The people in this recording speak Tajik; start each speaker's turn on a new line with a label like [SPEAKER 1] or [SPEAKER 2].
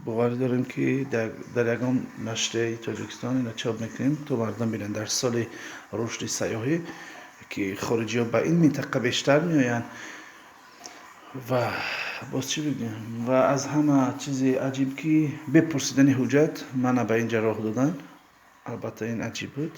[SPEAKER 1] Боварӣ дорем, ки дар ягон нашрияи Тоҷикистон ина чоп мекунем, то мардум бинанд, дар соли рушди сайёҳӣ, ки хориҷиҳо ба ин минтақа бештар меоянд. Ва боз чӣ бигӯям? Ва аз ҳама чизи аҷиб, ки бе пурсидани ҳуҷҷат мана ба инҷа роҳ доданд. Албатта, ин аҷиб буд.